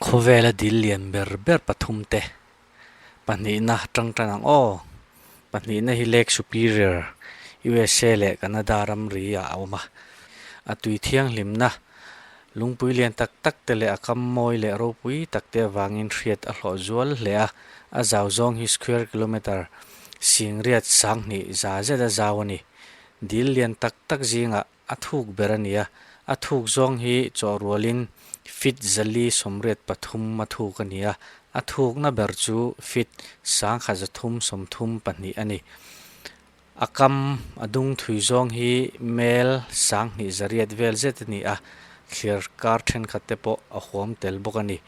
Khawvela dil lian ber ber pathum te pahnihna tang tan ang aw. Pahnihna hi Lake Superior, USA leh Canada ramri ah a awm a. A tui thianghlimna lungpui lian tak tak te leh a kam mawi leh ropui tak te avangin hriat a hlawh zual hle a. A zau zawng hi square kilometre singriat sanghnih za zet a zau a ni. Dil lian tak tak zingah A thuk ber a ni a, a thuk zawng hi chawhrualin feet 483 a thuk a ni a, a thukna ber chu feet 1332 a ni. A kam a dung thui zawng hi mel 2800 vel zet a ni a, thlir kar thenkhat te pawh a huam tel bawk a ni.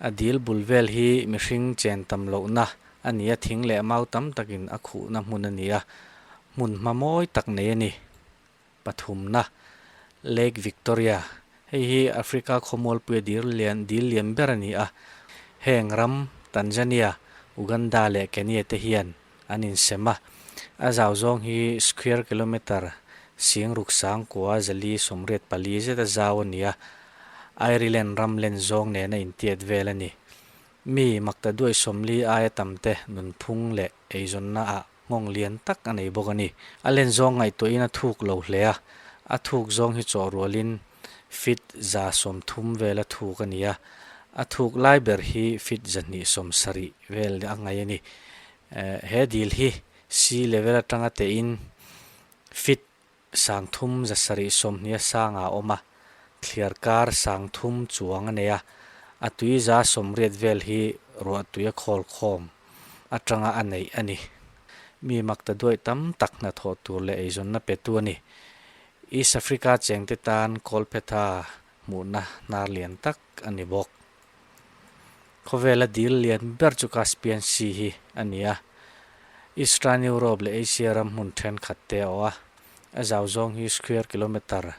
A dil bul vel hi mihring chen tam lohna a ni a, thing leh mau tam takin a khuhna hmun a ni a, hmun hma mawi tak nei a ni. Pathumna, Lake Victoria, hei hi Africa khawmualpuia dil lian dil lian ber a ni a, heng ram Tanzania, Uganda leh Kenya te hian an insem a, a zau zawng hi square kilometre 6484 zet a zau a ni a, Ireland ram len zawng nena intiat vel a ni. Mi maktaduai 40 aia tam te nunphung leh eizawnna ah nghawng lian tak a nei bawk a ni. A len zawng ngaihtuahin a thuk lo hle a, a thuk zawng hi chawh rualin feet 130 vel a thuk a ni a, a thuk lai ber hi feet 270 vel a ngaih a ni. He dil hi sea level atanga tehin feet 3720 a sangah a awm a, thliar kar 3000 chuang a nei a, a tui 80% vel hi ruahtui a khawl khawm atanga a neih a ni. Mi makta duaih tam tak hnathawh tur leh eizawnna petu a ni. East Africa chengte tan Kawlphetha hmuhna hnar lian tak a ni bawk. Khawvela dil lian ber chu Caspian Sea hi a ni a, Eastern Europe leh Asia ram hmun thenkhat te a awh a, a zau zawng hi square kilometre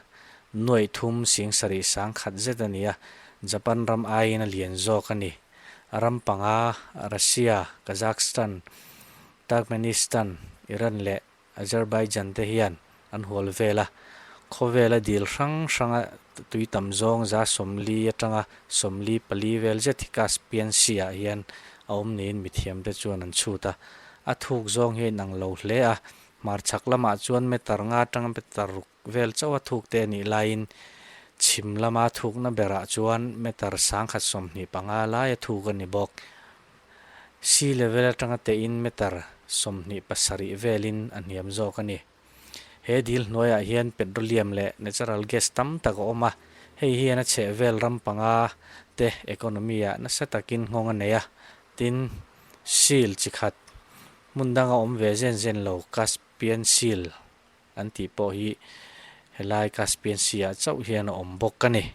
37,100 zet a ni a, Japan ram aiin a lian zawk a ni. Ram panga, Russia, Kazakhstan, Turkmenistan, Iran leh Azerbaijan te hian an hual vel a, khawvela dil hrang hranga tui tam zawng 40 atanga 44 vel zet hi Caspian Sea ah hian a awm niin mithiamte chuan an chhut a. A thuk zawng hi a inang lo hle a, hmarchhak lamah chuan meter nga atanga meter ruk vel chauh a thuk te a nih laiin chhim lama thukna berah chuan meter 1025 lai a thuk a ni bawk. Sea level atanga tein meter 27 velin a hniam zawk a ni. He dil hnuaiah hian petroleum leh natural gas tam tak a awm a, hei hian a chhehvel ram panga te economy ah nasa takin nghawng a nei a, tin, seal chi khat hmun danga awm ve zen zen lo Caspian Seal an tih pawh hi helai Caspian Sea ah chauh hian a awm bawk a ni.